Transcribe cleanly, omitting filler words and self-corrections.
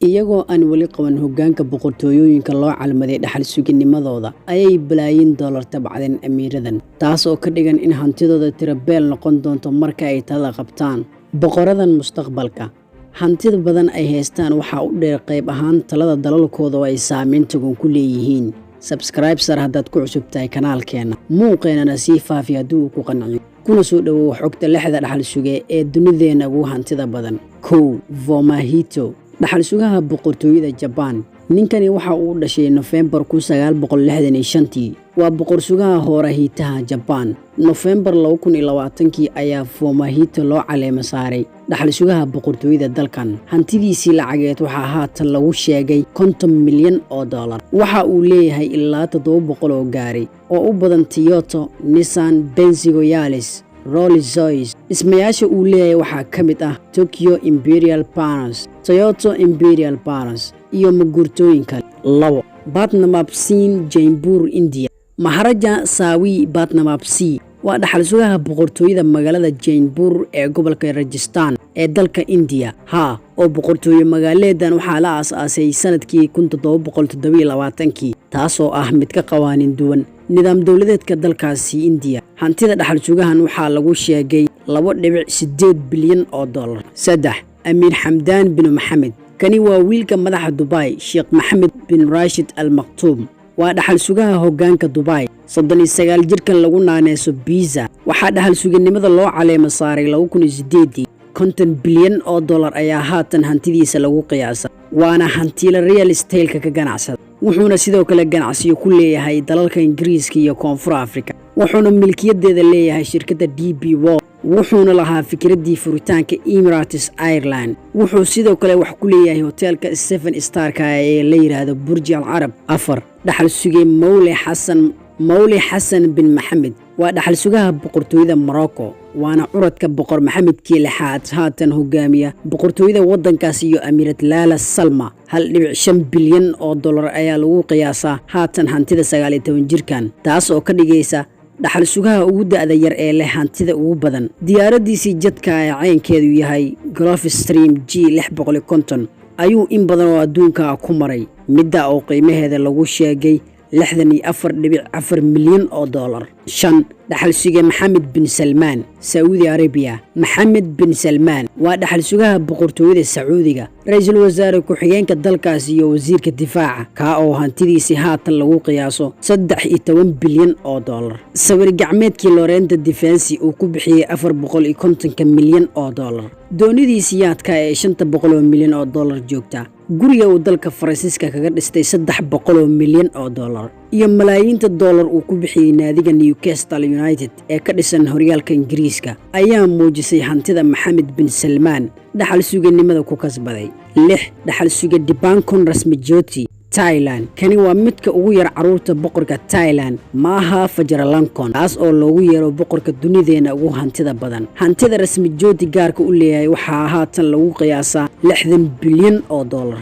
Iyagoo aan weli qaban hoggaanka boqortooyooyinka loo calmaday dhaxal suginimadooda ayay balaayiin dollar tabcadeen amiiradan, taas oo ka dhigan in hantidooda tirabeel noqon doonto marka ay talada qabtaan. Boqoradan mustaqbalka hantida badan ay haystaan waxaa u dheer qayb ahaan talada dalalkooda oo ay saameyn togan ku leeyihiin. Subscribe sar haddaad ku cusub tahay kanaalkeena, muuqeenana sii faafi haddii uu ku qanciyo, kuna soo dhowow xogta lixda dhaxal suge ee dunideenna ugu hantida badan. 1, Fumihito, dhaxal sugaha boqortooyada Jabaan. Ninkani waxa uu dhashay Nofembar 1965-tii. Waa boqor sugaha hoorahitaha Jabaan. Nofembar 2020-kii ayaa Fumihito loo caleemo saaray dhaxal sugaha boqortooyada dalkan. Hantidiisii lacageed waxaa haatan lagu sheegay 50 milyan oo dollar. Waxa uu leeyahay ilaa 700 oo gaari oo u badan Toyota, Nissan, Benz iyo Yaris, Rolls Royce. Dhismayaasha uu leeyahay waxaa ka mid ah Tokyo Imperial Palace, Toyota Imperial Palace iyo maguurtooyin kale. 2, Padmanabh Singh, Jaipur, India. Maharaja Sawai Padmanabh Singh waa dhaxal sugaha boqortooyada magaalada Jaipur ee gobolka Rajastan ee dalka India. Haa, oo boqortooye magaaleedan waxaa la aas-aasay sanadkii 1727-kii, taasoo ah mid ka qawaanin duwan nidaam dowladeedka dalkaasi Indiya. Hantida dhaxal sugahan waxaa lagu sheegay 2.8 bilyan oo dollar. 3, Amiir Xamdaan bin Maxamed. Kani waa wiilka madaxa Dubai, Sheekh Maxamed bin Rashid Al Maktuum. Waa dhaxal sugaha hoggaanka Dubai. 39 jirkan lagu naaneyso Biza waxaa dhaxal suganimada loo caleemo saaray 2008-dii. 50 bilyan oo dollar ayaa haatan hantidiisa lagu qiyaasa, waana hantiila real estate-ka ka ganacsada. Wuxuuna sidoo kale ganacsiyo ku leeyahay dalalka Ingiriiska iyo Koonfur Afrika. Wuxuuna milkiyadeeda leeyahay shirkadda DP World. Wuxuuna lahaa fikraddii furitaanka Emirates Airline. Wuxuu sidoo kale wax ku leeyahay hoteelka seven starka ee la yidhaahdo Burj Al Carab. 4, dhaxal suge Mowle Xasan. Mowle Xasan bin Maxamed waa dhaxal sugaha boqortooyada Morocco, waana curadka Boqor Maxamedkii lixaad, haatan hogaamiya boqortooyada waddankaas iyo Amiirad Laala Salma. 1.5 bilyan oo dollar ayaa lagu qiyaasaa haatan hantida 19 jirkan, taas oo ka dhigaysa dhaxal sugaha ugu da'da yar ee leh hantida ugu badan. Diyaaradiisii jadka ee caynkeedu yahay Gulfstream G650 ayuu in badan oo adduunka ku maray, midda oo qiimaheeda lagu sheegay 64.4 milyan oo dollar. 5, dhaxal suge Maxamed bin Salmaan, Sacuudi Arabiya. Maxamed bin Salmaan waa dhaxal sugaha boqortooyada Sacuudiga, ra-iisul wasaare ku-xigeenka dalkaas iyo wasiirka difaaca, kaa oo hantidiisii haatan lagu qiyaaso 13 bilyan oo dollar. Sawir gacmeedkii Leonardo da Vinci uu ku bixiyey 450-ka milyan oo dollar. Doonidiisii yaadka ee 500 oo milyan oo dollar joogta. Guriga uu dalka Faransiiska kaga dhistay 300 oo milyan oo dollar iyo malaayiinta dollar uu ku bixiyey naadiga Newcastle United ee ka dhisan horyaalka Ingiriiska ayaa muujisay hantida Maxamed bin Salmaan dhaxal suganimada ku kasbaday. 6, dhaxal suge Dipangkorn Rasmijoti, Thailand. Kani waa midka ugu yar carruurta boqorka Thailand, Maha Vajiralongkorn, taas oo loogu yeero boqorka dunideena ugu hantida badan. Hantida Rasmijoti gaarka u leeyahay waxaa haatan lagu qiyaasaa 60 bilyan oo dollar.